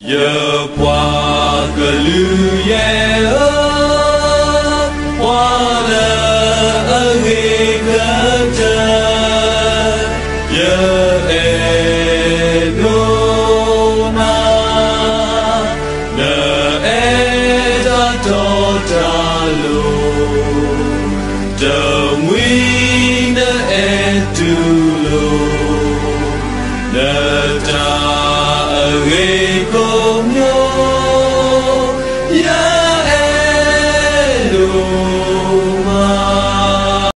ယပှၤကလုာ်ယဲၢ်ဧၢ, ပှၤလၢအဂ့ၤကတၢၢ်, ယအဲၣ်ဒိးနၤ, နအဲၣ်တၢ်တီတၢ်လိၤ, တမှံၤနအဲၣ်တူၢ်လိာ် နတၢ်အဂ့ၤကိးမံၤ, ယအဲၣ်ဒိးမး.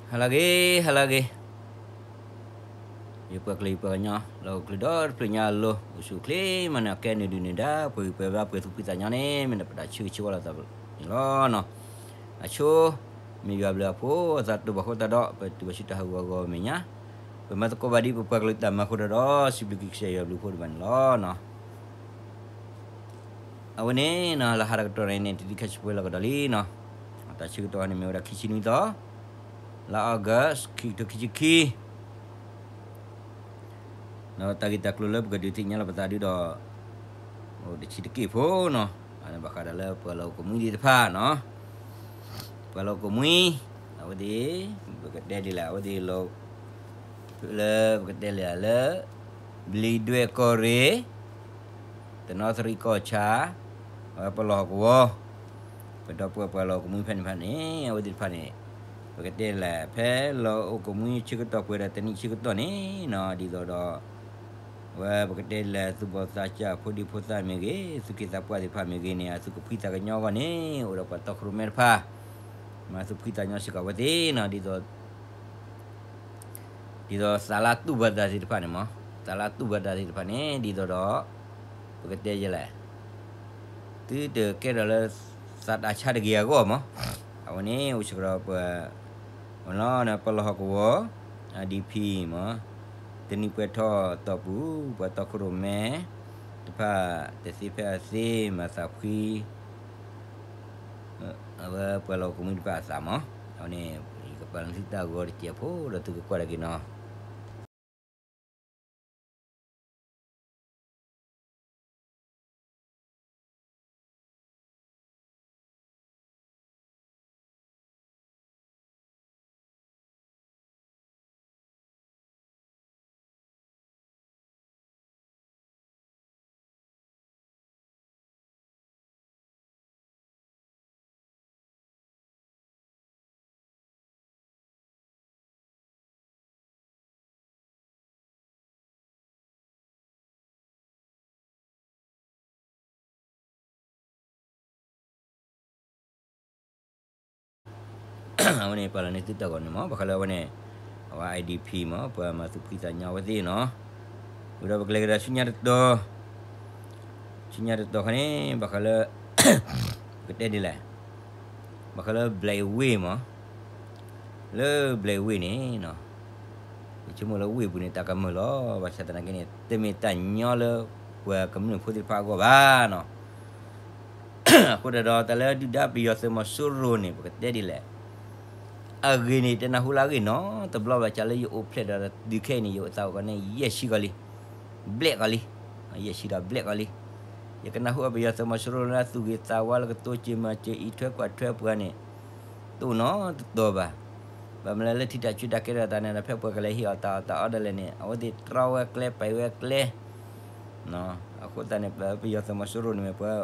ဟါလၢအဂ့ၤ, ဟါလၢအဂ့ၤ, ယပှၤကလုာ်ယပှၤကညီ လၢဟီၣ်ခိၣ်ဒီတဖျၢၣ်ညါအလိၤ အိၣ်ဆူၣ်အိၣ်ချ့မးန့ၣ် အကဲနုာ်ဒုးနုာ်ဒါ ပှဲၤဂံၢ်ပှဲၤဘါ ပှဲၤသူၣ်ဖှံသးညီန့ၣ် မ့ၢ်နပတၢ်ဆၢဂ့ၤဆၢဝါလိာ်သးန့ၣ်လီၤ. အဆိ မ့ၢ်ယွၤဘျုးအဖိအသးတိၢ်ဘၣ်ဃိသတးဒီး ပတုၤဘၣ်ဆူတၢ်ဟးဂူာ်ဟးဂီၤမဲာ်ညါ, ပမၤသကိးဘၣ်ဒ်ပပှၤကလုာ်တၢ်မၤအဃိဒီး စံးဘျုးက့ၤကစၢ်ယွၤဘျုးဖှိၣ်ဒံးဘၣ်န့ၣ်လီၤ. အဝဲန့ၣ်နီၤ လၢဟါတကတီၢ်န့ၣ်န့ၣ် တဒံးခါဆူၣ်ပှဲၤလီၤကဒီးလံနီၤ, တၢ်ဆၢကတီၢ်န့ၣ်မ့ၢ်ဝဲဒၣ်ခံဆံနွံသီ, လါအီကူး ခံကထိခံဆံခံ ဒီးတၢ်ဂ့ၢ်တၢ်ကျိၤလၢပကဒုးသ့ၣ်ညါလီၤပသးဒုဒီး အိၣ်တဆံးတက့ၢ်ဖိနီၤ, ဘၣ်ဃးဒီးလၢပှၤလီၢ်အိၣ်ကမှံသ့ၣ်တဖၣ်နီၤ, ပှၤလီၢ်အိၣ်ကမှံ အဝဲသ့ၣ် ပကတဲဒ်လဲၣ် အဝဲသ့ၣ်လီၤ လၢပကတဲလဲၣ်လၢ ဘျံးဒွဲၣ်ကီၢ်ရ့ၣ် တနီသရံၣ်ကီၢ်ဆၣ်, အဝဲပလီၢ်ဟီၣ်ကဝီၤ, ပဒီပုၢ်ဝဲၢ်ပှၤလီၢ်အိၣ်ကမှံဖဲန့ၣ်ဖဲန့ၣ် အဝဲသ့ၣ်တဖၣ်န့ၣ် ပကတဲလဲၣ် ဖဲလီၢ်အိၣ်ကမှံဆၢကတီၢ်ပှဲၤဒီးတနံၣ်ဆၢကတီၢ်န့ၣ်နီၤ ဒ်သိးဒီး အဝဲပကတဲလဲၣ် သူၣ်ဘီၣ်သးစၢ်ဖိဒံဖိသၣ်မ့ၢ်ဂ့ၤ သူၣ်က့သးပှၢ်သ့ၣ်တဖၣ်မ့ၢ်ဂ့ၤန့ၣ် အသူၣ်ကဖှံသးကညီအဂီၢ်န့ၣ် အိၣ်ဒီးပှၤတီခိၣ်ရိၣ်မဲတဖၣ် မၤသူၣ်ဖှံသးညီစ့ၢ်ကီးအဝဲသ့ၣ်နီၤ ဒ်သိး ဒ်သိးသးလၢတူၢ်ဘၣ်တၢ်သ့ၣ်တဖၣ်န့ၣ်မး, သးလၢတူၢ်ဘၣ်တၢ်သ့ၣ်တဖၣ်န့ၣ် ဒ်သိးဒီး ပကတဲယဲလဲၣ်, သုတကဲထီၣ်လၢ သးတၢ်ဆါတဂ့ၤအဂီၢ်မး, အဝဲန့ၣ် အိၣ်စ့ၢ်ကီးဒီးပှၤ ဝဲလီၤန့ၣ် ပလီၢ်ဟီၣ်ကဝီၤ IDP မး, တနံၤပှဲၤထီၣ်တီၢ်ပူၤ ပှၤတီခိၣ်ရိၣ်မဲတဖၣ် တသ့ဖဲအသ့ မၤသးဖှံ အဝဲပှၤလီၢ်အိၣ်ကမှံတဖၣ်အသးမး, အဝဲန့ၣ် ယကပာ်လီၤသုတၢ်ဂီၤတစဲးဖိဒီးသုကကွၢ်တၢ်က့ၤနီၤ. အဝဲန့ၣ် ပာ်လီၤန့ၢ်သုတၢ်ဂီၤန့ၣ်မး ဘၣ်ဃးလၢအဝဲန့ၣ် အဝဲ IDP မး ပှၤမၤသူၣ်ဖှံသးညီအဝဲသ့ၣ်နီၤ, ဝံၤဒီးပကလဲၤကဒီးဆူညါတတီၤ, ဆူညါတတီၤခါန့ၣ် ဘၣ်ဃးလၢ ပကတဲဒ်လဲၣ်, ဘၣ်ဃးလၢ Black Wave မး လၢ Black Wave န့ၣ် ပဆိကမိၣ်လၢ wave ပူၤန့ၣ် တၢ်ကမၢၢ်လီၤ. ဘၣ်ဆၣ်သနာ်က့န့ၣ် တမ့ၢ်တၢ်ညီလၢ ပှၤကမျၢၢ်ဖိသ့ၣ်တဖၣ်အဂီၢ်ဘၣ်နီၤ. အဃိသတးဒီး တၢ်လၢဒုၣ်ဒါပယီၤသုးမီၤစိရိၤန့ၣ် ပကတဲဒ်လဲၣ်, အဂ့ၢ်န့ၣ် တနၢ်ဟူလၢအဂ့ၢ်နီတဘျီဘၣ်. ကလၢယအိၣ်ဖျဲၣ်ဒီးတုၤခဲအံၤန့ၣ် ယအိၣ်သးအိၣ်ကီးန့ၣ် ယဲၢ်ဆံကီးလံ, ဘျဲၣ်ကီးလံ, ယဲၢ်ဆံဒီးဘျဲၣ်ကီးလံ. ယကနၢ်ဟူအပယီၤသုးမီၤစိရိၤလၢအသူၣ်ဂ့ၤသးဝါလၢကတိစၢၤမၤစၢၤအံးထွဲကွၢ်ထွဲပှၤန့ၣ် တအိၣ်နီတတီၤဘၣ်. ဘၣ်မနုၤလၢထံတၢ်ဆူးတၢ်ကဲထီၣ်သးန့ၣ်ဒီး ဖဲပှၤကလဲၤဟ့ၣ်အီၤတၢ်အီၣ်တၢ်အီဒၣ်လဲာ်န့ၣ် အဝဲသ့ၣ်တြီဝဲကျဲပာ်ဝဲကျဲ အဃိသတးန့ၣ် ပပယီၤသုးမီၤစိရိၤန့ၣ်မ့ၢ်ပှၤ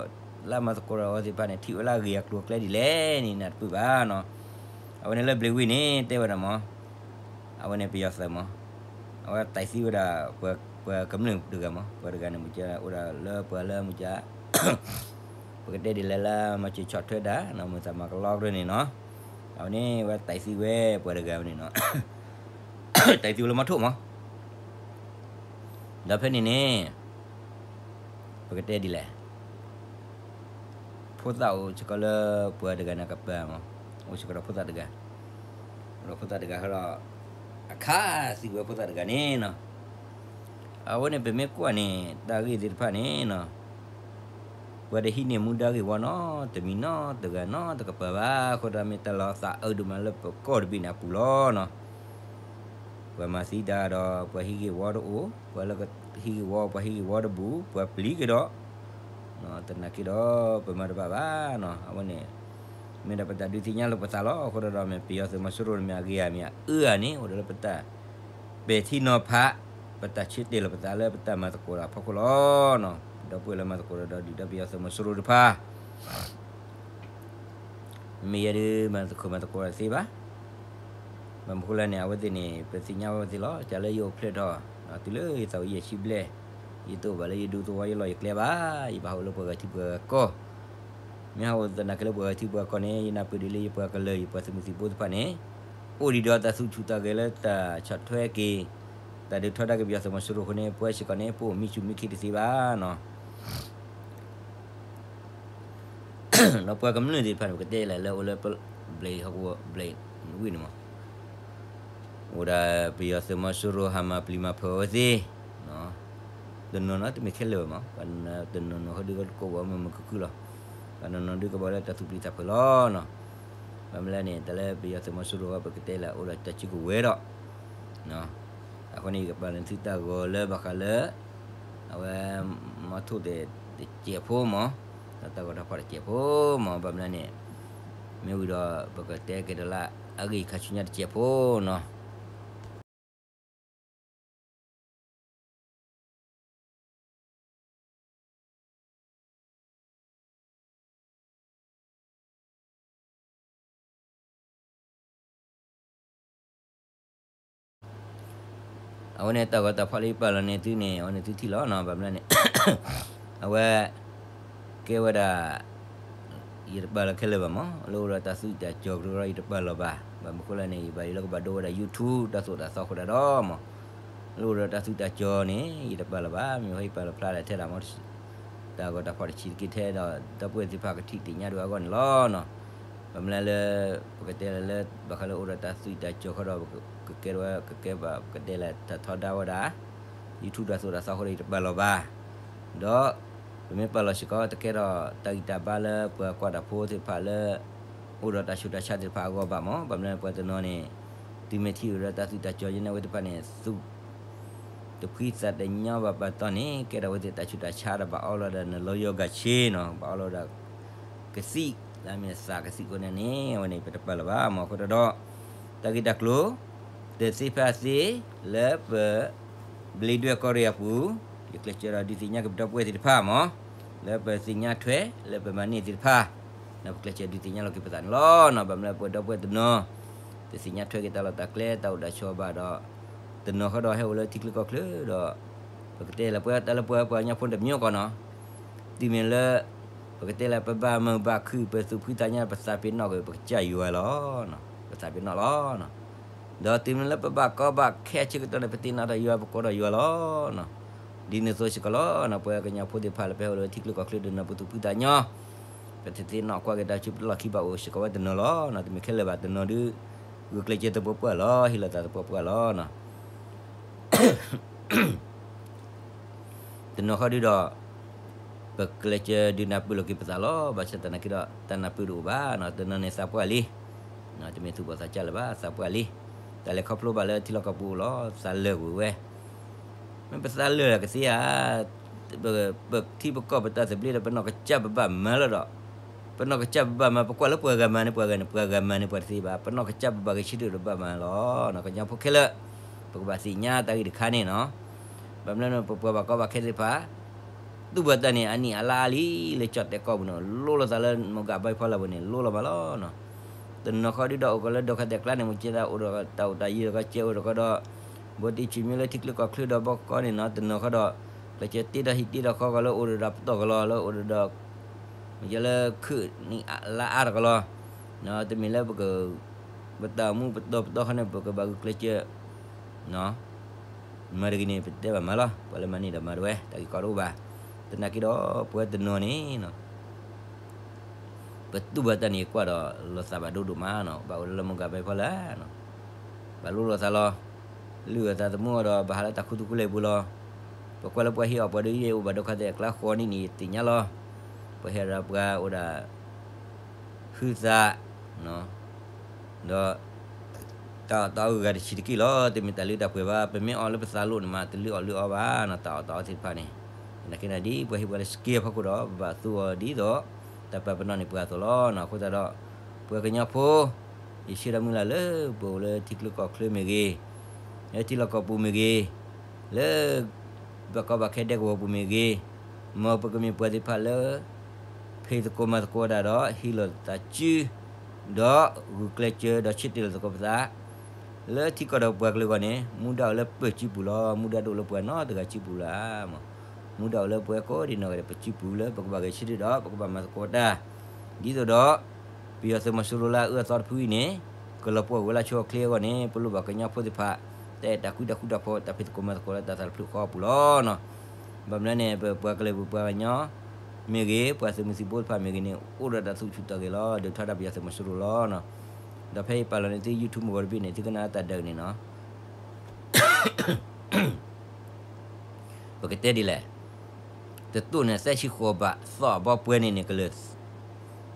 လၢမၤသကိးဒီးအဝဲသ့ၣ်တဖၣ်န့ၣ် ထံၣ်ဝဲလၢအဂ့ၢ်အကျိၤအကျဲဒ်လဲၣ်န့ၣ် နၢ်တပၢၢ်ဘၣ်နီၤ. အဝဲန့ၣ်လၢ Black Wave န့ၣ် တဲဝဲဒၣ်မး, အဝဲန့ၣ်ပယီၤသုးမး, အဝဲတၢ်သံဝဲဒၣ် ပှၤကမျၢၢ်တဂၤမး, ပှၤတဂၤန့ၣ် မ့ၢ်ကအိၣ်ဒၣ်လၢပှၤလၢမ့ၢ်က ပကတဲဒ်လဲၣ်လၢမၤစၢၤဆီၣ်ထွဲဒၣ် မၤသးမၤကလီကရၢန့ၣ်နီၤ. အဝဲန့ၣ် ဝဲတၢ်သံဝဲပှၤတဂၤဝဲန့ၣ်နီၤ. တၢ်သံဝဲလၢမီထိၣ်မး. ဒီးဖဲန့ၣ်န့ၣ် ပကတဲဒ်လဲၣ်, ဖိသၣ်အိၣ်စ့ၢ်ကီးလၢပှၤတဂၤန့ၣ်ကပၤမး, အိၣ်စ့ၢ်ကီးဒီးဖိသၣ်တဂၤ, အိၣ်ဒီးဖိသၣ်တဂၤဒီး အခါသံဝဲဖိသၣ်တဂၤန့ၣ်နီၤ. အဝဲန့ၣ် ပမ့ၢ်ကွၢ်န့ၣ် တၢ်ဂ့ၢ်သ့ၣ်တဖၣ်န့ၣ်နီၤ, ပှၤတဟံးန့ၢ်မူဒါဂ့ၢ်ဝီနီတမံၤနီတဂၤနီတကပၤဘၣ်. အဃိဒီး မ့ၢ်တၢ်လီၤသးအၢဒိၣ်မးလၢပကီၢ်တဘ့ၣ်န့ၣ်အပူၤလီၤနီၤ. ပှၤမၤသံတၢ်ဒီး ပှၤဟံးဂ့ၢ်ဝီတအိၣ်, ပှၤလၢဟံးဂ့ၢ်ဝီ ပှၤဟံးဂ့ၢ်ဝီတဘူး, ပှၤပျံၤက့ၤဒီး သနာ်က့ဒီး ပမၤတဘၣ်ဘၣ်နီၤ. အဝဲန့ၣ် မ့ၢ်ဒၣ်ပတၢ်ဒုးသ့ၣ်ညါလီၤပသးလီၤ. အဃိဒီး မ့ၢ်ပယီၤသုးမီၤစိရိၤန့ၣ် မ့ၢ်အဂ့ၤဧါ မ့ၢ်အအၢဧါန့ၣ် အိၣ်ဒီးလၢပတၢ်ပဲာ်ထံနီၤဖး, ပတၢ်ဆၢတဲာ်လီၤပသးလၢပတၢ်မၤသကိးဒီးအဖီခိၣ်လီၤနီၤ. ဒီပုၢ်ဝဲၢ်လၢမၤသကိးဒီး ဒီးဒုၣ်ဒါပယီၤသုးမီၤစိရိၤတဖၣ် မ့ၢ်ယဲဒုး မၤသကိးမၤသကိးတသ့ဘၣ်. ဘၣ်မနုၤဃိလဲၣ်န့ၣ် အဝဲသ့ၣ်န့ၣ် ပသ့ၣ်ညါဝဲသ့ၣ်လီၤ. တၢ်လၢယအိၣ်ဖျဲၣ်ထီၣ် တုၤလၢယသးဝံၤယဲၢ်ဆံဘျဲၣ်, ယတအိၣ်ဘၣ်လၢယဒူသဝီယလီၢ်ယကျဲဘၣ်. ယဘၣ်ဟးအိၣ်လၢပှၤဂၤထံပှၤကီၢ်, မ့ၢ်ဟးအိၣ်သနာ်က့လၢပှၤဂၤထံပှၤကီၢ်န့ၣ် ယနၢ်ပၢၢ်ဒ်လၢယပှၤကလုာ် ယပှၤသုးမုၢ်သံၣ်ဘိသ့ၣ်တဖၣ်န့ၣ် အိၣ်ဒံးဒီးတၢ်သူၣ်ဆူၣ်သးဂဲၤလၢတၢ်ဆီၣ်ထွဲက့ၤ တၢ်ဒုးထီဒါက့ၤပယီၤသုးမီၤစိရိၤအဃိန့ၣ် ပဝဲစ့ၢ်ကီးန့ၣ် ပအိၣ်မံဆူၣ်မံခံတသ့ဘၣ်နီၤ. ဒီးပှၤကမျၢၢ်သ့ၣ်တဖၣ်န့ၣ် ပကတဲလဲၣ်လၢအိၣ်လၢ ဘျဲးဟီၣ်ကဝီၤ ဘျဲးဝံၣ်န့ၣ်မး အိၣ်ဒၣ်ပယီၤသုးမီၤစိရိၤဟးမၤပျံၤမၤဖုးအဝဲသ့ၣ်, တနီၤနီၤတမ့ၢ်ခဲလၢာ်ဘၣ်မး, တနီၤနီၤဟီဒုးကကိးဝဲမုာ်မုာ်ခုၣ်ခုၣ်လီၤ. တနီၤနီၤဒုးကဘၣ်လၢတၢ်သူၣ်ပျံၤသးဖုးလီၤနီၤ. ဘၣ်မနုၤလဲၣ်န့ၣ် တၢ်လၢပယီၤသုးမီၤစိရိၤအဂီၢ် ပကတဲလဲၣ်အိၣ်ဒီးတၢ်စုကဝဲၤဒီး အဃိန့ၣ် ယကပာ်လီၤသုတၢ်ဂီၤလၢဘၣ်ဃးလၢ အဝဲ မီထိၣ်သဲးတစဲးဖိမး, ဒီးတၢ်ဂီၤတၢ်ဖီၣ်တစဲးဖိမး, ဘၣ်မနုၤလဲၣ်န့ၣ် မ့ၢ်ဝံၤဒီး ပကတဲက့ၤဒီးလၢ အဂ့ၢ်ခါဆူညါတစဲးဖိနီၤ. အဝဲန့ၣ် တၢ်ဂီၤတၢ်ဖီၣ်လၢယပာ်လီၤန့ၢ်သုန့ၣ် အဝဲန့ၣ်သုထံၣ်လီၤနီၤ, ဘၣ်မနုၤလဲၣ်န့ၣ် အဝဲ ကဲဝဲဒၣ် ယတပာ်လီၤခဲလၢာ်ဘၣ်မး, လၢအိၣ်ဒီးတၢ်သူၣ်တၢ်ကၠီၤကရၢ ယတပာ်လီၤဘၣ်. ဘၣ်မနုၤဃိလဲၣ်န့ၣ် ယဘၣ်ယိၣ်လၢကဘၣ်ဒိဝဲဒၣ် YouTube တၢ်သိၣ်တၢ်သီအဃိဒၣ်ဒီးမး, လၢအိၣ်ဒီးတၢ်သူၣ်တၢ်ကၠီၤန့ၣ် ယတပာ်လီၤဘၣ်. မ့ၢ်ဝဲယပာ်လီၤဖျါဒၣ်ထဲဒၣ်မး တၢ်ဂီၤတၢ်ဖီၣ်တဆံးတက့ၢ်ထဲဒီး ဒီပုၢ်ဝဲၢ်သ့ၣ်တဖၣ်ကထံၣ်သ့ၣ်ညါဒိၣ်အဂီၢ်န့ၣ်လီၤနီၤ. ဘၣ်မနုၤလဲၣ်လၢ ပကတဲလၢ ဘၣ်ဃးလၢအိၣ်ဒီးတၢ်သူၣ်တၢ်ကၠီၤဃီဒီး ကကဲထီၣ်ဝဲ ကကဲဘၣ် ပကတဲလၢတၢ်ထီဒါဝဲဒၣ် YouTube တၢ်သိၣ်တၢ်သီအဃိဒီး ယတပာ်လီၤဘၣ်. ဒီး ပမ့ၢ်ပာ်လီၤစ့ၢ်ကီး တကဲထီၣ်တၢ်ဂံၢ်တၢ်ဘါလၢပှၤကွၢ်တၢ်ဖိသ့ၣ်တဖၣ်လၢ အိၣ်ဒီးတၢ်ဆူးတၢ်ဆါသ့ၣ်တဖၣ်အဂီၢ်ဘၣ်မး, ဘၣ်မနုၤလဲၣ်ပှၤတနီၤန့ၣ် တုၤမ့ၢ်ထံၣ်အိၣ်ဒီးတၢ်သူၣ်တၢ်ကၠီၤယဲန့ၣ် အဝဲသ့ၣ်တဖၣ်န့ၣ် သူၣ် တဖှံသးတညီဘၣ်ပာ်တီၢ်န့ၣ် ကဲထီၣ်ဝဲသ့ၣ်တၢ်ဆူးတၢ်ဆါဒီး ဘၣ်အီၣ်လီၤဒီးနလီယီဂၤဆ့နီၤ, ဘၣ်အီၣ်လီၤဒီး ကသံၣ် လၢအမ့ၢ်သးကသံၣ်အဃိန့ၣ်န့ၣ် အဝဲန့ၣ် ပတပာ်လီၤဘၣ်မး. အဃိဒီး တၢ်ဂ့ၢ်တၢ်ကျိၤ တသ့ဖဲအသ့ လၢပ ဘျံးဒွဲၣ်ကီၢ်ရ့ၣ်အပူၤ ယကျဲးစၢးဒီးဒုးသ့ၣ်ညါက့ၤပဒီပုၢ်ဝဲၢ်သ့ၣ်တဖၣ်မး, လၢပသ့ၣ်ညါထွဲ လၢပမၤန့ၢ်သ့ၣ်တဖၣ် ဒီးပကျဲးစၢးဒုးသ့ၣ်ညါလီၤက့ၤပသးန့ၣ်လီၤနီၤ. ဘၣ်မနုၤလၢပဒီပုၢ်ဝဲၢ်တနီၤ တသ့ၣ်ညါထွဲက့ၤတၢ်လီၢ်တၢ်ကျဲ တၢ်အိၣ်တၢ်ဆိးဘၣ်ဒီး တနီၤဃီဒီးဟဲအိၣ်လၢထံချၢကီၢ်ချၢဒီး ပကတဲလၢပှၤတၢ်လၢပှၤပှၤကညီဖိတမံၤကီးနီၤ, တုၤမ့ၢ်လၢ ပကတဲလၢပဘၣ်မုာ်ဘၣ်ခုၣ် ပသူၣ်ဖှံသးညီ ပသးပ့ၤနီၣ်က့ၤ ပကစၢ်ယွၤလီၤ, ပသးပ့ၤနီၣ်လီၤ. ဒီးတုၤမ့ၢ်လၢပဘၣ်ကီဘၣ်ခဲဆၢကတီၢ်န့ၣ် ပသ့ၣ်နီၣ်ထီၣ်ယွၤ ပကိးထီၣ်ယွၤလီၤ. ဒ်န့ၣ်အသိးစ့ၢ်ကီးလီၤနီၤ, ပှၤကညီဖိသ့ၣ်တဖၣ်လၢပဟဲအိၣ်လၢထံချၢကီၢ်ချၢတနီၤ ပသူၣ်ဖှံသးညီ ပတသ့ၣ်နီၣ်ကွၢ်က့ၤတၢ်ဆူပလီၢ်ခံဘၣ်အိၣ်စ့ၢ်ကီးဝဲတနီၤလီၤ. တမ့ၢ်ခဲလၢာ်ဘၣ် တနီၤဒုး ဂုာ်ကျဲးစၢးသပှၢ်ပှၢ်လီၤ, ဟ့ၣ်လီၤသးသပှၢ်ပှၢ်လီၤနီၤ. တနီၤဃီဒုးဒီး ပကျဲးစၢးဒုးနၢ်ပၢၢ်လိာ်က့ၤပသးလီၤ. ဘၣ်ဆၣ်သနာ်က့ဒီး တၢ်နၢ်ပၢၢ်တအိၣ်ဘၣ်နီၤ, တနီၤန့ၣ်သးပှၢ်လံ, တမ့ၢ်သူၣ်ဘီၣ်သးစၢ်လၢၤဘၣ်, သးပှၢ်လံ, တၢ်လဲၤခီဖျိဘၣ်လၢထံလီၢ်ကီၢ်ပူၤအိၣ်လီၤ, သးလၢာ်ကွံာ်ဝဲ မ့ၢ်ပသးလၢာ်ကသ့ဧါ, ပထံပကီၢ်ပတၢ်သဘျ့ဒီး ပနီၢ်ကစၢ်ပဘၣ်မၤလီၤဒီး, ပနီၢ်ကစၢ်ပဘၣ်မၤ ပကွၢ်လၢပှၤဂၤမၤန့ၣ် ပှၤဂၤန့ၣ် ပှၤဂၤမၤန့ၣ် ပှၤတသ့ဘၣ်, ပနီၢ်ကစၢ်ပဘၣ်ဂဲၤဆၢထၢၣ်ဒီးဘၣ်မၤလီၤ. ကညီဖိခဲလၢာ် ပကဘၣ်သ့ၣ်ညါတၢ်ဂ့ၢ်တခါန့ၣ်နီၤ, ဘၣ်မနုၤန့ၣ် ပပှၤဘၣ်ကီဘၣ်ခဲသ့ၣ်တဖၣ် သူၣ်ဘၣ်တၢ်န့ၣ် အနံၣ်အလါအါလံ လၢကၠီၣ်တဲာ်ကီၢ်ပူၤန့ၣ် လိၣ်လိာ်သးလၢ မိၢ်ကၢ်ဘါဖီလာ်ပူၤန့ၣ် လိၣ်လီၤမးလီၤနီၤ. တနီၤဃီဒုးဒီးအိၣ်ကီးလၢဒီးခါတဲာ်ကျါန့ၣ် မ့ၢ်ကဲဒၣ်အိၣ်ဒီးတၢ်အိၣ်တၢ်ယံၤဒီးကီး ကဲအိၣ်ဒီးကီးဒီး ဘိတံၣ်ဆံးမံလၢထံချၢကီၢ်ချၢဒီးဘီကီန့ၣ်နီၤ, တနီၤဃီဒီး ကျဲးစၢးတ့ဒီးဟံၣ်တ့ဒီးဃီကီးလၢအိၣ်ဒီးပတီၢ်ကလီၤ လၢအိၣ်ဒီး မ့ၢ်ကဲလၢခုၣ်နံၣ်လါအါတကလီၤ, တမ့ၢ်လၢပက ပတၢ်အိၣ်မူပတီၢ်ပတီၢ်ဃီန့ၣ် ပကဘၣ်ဂုာ်ကျဲးစၢး မၤတဂ့ၤန့ၣ် ပတဲဘၣ်မးလီၤ, ပှၤလၢမၤန့ၢ်ဒီးမၤတဝဲ တၢ်ဂ့ၢ်ကီတအိၣ်ဘၣ်. သနာ်က့ဒီး ပဝဲတနီၤန့ၣ် ပသူၣ်ဘၣ်တၢ်န့ၣ် ကွၢ်ဒီးလီၤသးဘၣ်ဒိဒိၣ်မးနီၤ, ဘၣ်အိၣ်လၢလၢမိၢ်ကၢ်ဘါဖီလာ်နီၤ, ဘၣ်လိၣ်လီၤသးလီၤ, လုၢ်အသးသမူအီၤဒီး ဘၣ်ဟးလၢတၢ်ခူသူၣ်ခူလ့ၢ်ပူၤလီၤ. ပကွၢ်လၢပှၤဟ့ၣ်အီၤပှၤဒီး ယအိၣ်ဘၣ်ဒိခါသဲးအကျါဃီန့ၣ်န့ၣ် ယသ့ၣ်ညါလီၤ. ပှၤဟ့ၣ်အီၤဒီးပှၤအိၣ်ဒၣ် ဟုသး ဒီး တၢ်အီၣ်တၢ်အီဂၤတဆံးတက့ၢ်လီၤ. တမ့ၢ်တၢ်လၢတၢ်ပှဲၤဘၣ်, ပမ့ၢ်အီၣ်လၢပသးလိၤန့ၣ်မး တလုၢ်အီၣ်လုၢ်အီဘၣ်နီၤ, တၢ်အီၣ်တၢ်အီသ့ၣ်တဖၣ်န့ၣ်. သနာ်က့န့ၣ် ဒ်ပှၤဟ့ၣ်ပှၤလၢ scale အဖီခိၣ်ဒီး ပဘၣ်သူအီၤဒ်သိး တၢ်ပာ်ပနီၣ်န့ၢ်ပှၤအသိးလီၤနီၤ. အဃိသတးဒီး ပှၤကညီဖိ ယဆၢဒီးမုၢ်လၢ်လၢ ပအိၣ်လၢထံချၢကီၢ်ချၢမ့ၢ်ဂ့ၤ, လၢထံလီၢ်ကီၢ်ပူၤမ့ၢ်ဂ့ၤ, လၢ ဘၣ်ကီဘၣ်ခဲဒဲကဝီၤပူၤမ့ၢ်ဂ့ၤ, မ်ပကမ့ၢ်ပှၤသ့ၣ်တဖၣ်လၢ ဖံးသကိးမၤသကိးတၢ်ဒီး ဟံးလိာ်သးစု ဒီးဂုာ်ကျဲးစၢး ဒီးဆၢတဲာ်လီၤသကိးပသး လၢထံကီၢ်ဒီးပှၤကလုာ်အဂီၢ်န့ၣ် မူဒါအိၣ်လၢပစုပူၤလီၤ. မူဒါတအိၣ်လၢပှၤနီတဂၤစုပူၤလၢၤမး. မူဒါအိၣ်လၢပှၤကိးဒံနီၢ်ဂၤဒဲးပစုပူၤလၢ ပကဘၣ်ဂဲၤဆၢထၢၣ်ဒီး ပကဘၣ်မၤသကိးတၢ် ဒ်သိးဒီး ပယီၤသုးမီၤစိရိၤလၢအအၢအသီတဖုအံၤန့ၣ် ကလီၤပှီၢ်ဝဲလၢဆိအချ့အဂီၢ်န့ၣ် ပလိၣ်ဘၣ်ကညီဖိသ့ၣ်တဖၣ် တၢ်အဲၣ်တၢ်ကွံတၢ်ဃူတၢ်ဖိး တၢ်ဖံးသကိးမၤသကိးလၢတၢ်သးတဖျၢၣ်ဃီအပူၤလီၤနီၤ. ဘၣ်မနုၤလဲၣ်န့ၣ် ပပှၤကလုာ်ပပှၤကညီမ့ၢ်ဂ့ၤ, ပှၤသုးမုၢ်သံၣ်ဘိသ့ၣ်တဖၣ်မ့ၢ်ဂ့ၤန့ၣ် အိၣ်ဒီးတၢ်သူၣ်ဆူၣ်သးဂဲၤလီၤ. ဒုးထီဒါပယီၤသုးမီၤစိရိၤလီၤနီၤ. ဒီးဖဲယပာ်လီၤန့ၢ်သု YouTube မုၢ်ဂီၤတဘ့ၣ်န့ၣ် သုကနၣ်တၢ်ဒုးန့ၣ်နီၤ. ပကတဲဒ်လဲၣ်, တတိၢ်န့ၣ်သၢဆံဃိးဘး, သီၣ်အဘီပှဲၤန့ၣ်န့ၣ်ကလၢာ်,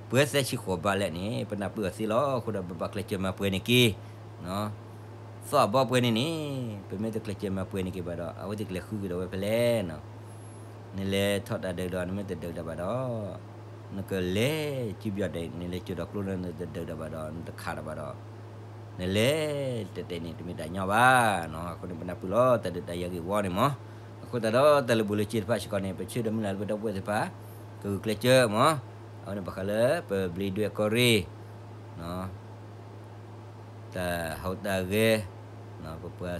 ပှဲၤသၢဆံဃိးဘးလဲၣ်န့ၣ် ပနၢ်ပၢၢ်အီၤသ့လီၤ. အဃိဒီးပဘၣ်ကျဲးစၢးမၤပှဲၤန့ၢ်က့ၤ သီၣ်အဘီပှဲၤန့ၣ်န့ၣ် ပမ့ၢ်တကျဲးစၢးမၤပှဲၤန့ၢ်က့ၤဘၣ်ဒီး အဝဲသ့ၣ်ကလဲၤဃုက့ၤဒီးဝဲဖဲလဲၣ်နီၤ. နလဲၤထီၣ်တၢ်ဒုးဒီး နမ့ၢ်တဒုးတၢ်ဘၣ်ဒီး နကလဲၤစုပယီၤဒဲး နလဲၤကၢၤဒီးကျိန့ၣ် နတဒုးတၢ်ဘၣ်ဒီး နတခးတၢ်ဘၣ်ဒီး နလဲၤတဲာ်တဲာ်န့ၣ် တမ့ၢ်တၢ်ညီဘၣ်နီၤ. အဃိန့ၣ် ပနၢ်ပၢၢ်လီၤ တၢ်ဒုးတၢ်ယၤဂ့ၢ်ဝီန့ၣ်မး. အဃိသတးဒီး တၢ်လၢာ်ဘူၣ်လၢာ်စ့တဖၣ်စ့ၢ်ကီးန့ၣ် ပဆၢဒီးမုၢ်လၢ်လၢပဒီပုၢ်ဝဲၢ်သ့ၣ်တဖၣ် ကဂုာ်ကျဲးစၢးမး. အဝဲန့ၣ်ဘၣ်ဃးလၢပဘျံးဒွဲၣ်ကီၢ်ရ့ၣ် တၢ်ဟူးတၢ်ဂဲၤ ပပှၤသုးမုၢ်သံၣ်ဘိ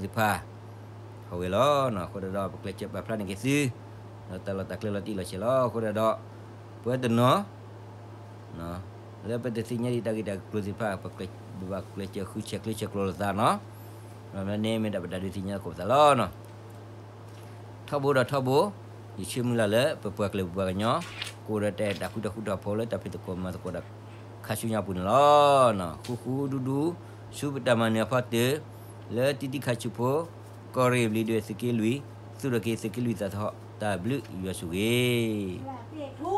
သ့ၣ်တဖၣ် ဟူးဂဲၤလီၤ. အဃိသတးဒီး ပကျဲးစၢးပာ်ဖျါန့ၢ်က့ၤသု ဒီးတၢ်လီၢ်တၢ်ကျဲလီၤတံၢ်လီၤဆဲးလီၤ. အဃိသတးဒီး ပဝဲတနီၤ လၢပတသ့ၣ်ညါဒံးတၢ်ဂ့ၢ်တၢ်ကျိၤသ့ၣ်တဖၣ် ပဘၣ်ကျဲးစၢးဃုဆဲးကျၢဆဲးကျိၤလိာ်သးနီၤ. မ့ၢ်န့ၣ်မ့ၢ်ဒၣ်ပတၢ်ဒုးသ့ၣ်ညါသကိးပသးလီၤနီၤ. ထီဘိဒီးထီဘိ, ယဆၢမုၢ်လၢ်လၢ ပပှၤကလုာ်ပပှၤကညီ ကအိၣ်ဒီးတၢ်အဲၣ်တၢ်ကွံတၢ်ဃူတၢ်ဖိးလၢတၢ်ဖံးသကိးမၤသကိးဒီး ခါဆူညါပူၤန့ၣ်လီၤ. ဃူဃူဒူဒူ ဆူပတၢ်မၤနၢၤအဖီတၢၢ် လၢတံၤတံၤခါဆူဖိ ကီၢ်ရ့ၣ်ဘျံးဒွဲၣ်သုးက့လွံၢ် သူၣ်ထီၣ်က့ၤသုးက့လွံၢ်သးထီၣ် တၢ်ဘျုးယွၤဆိၣ်ဂ့ၤ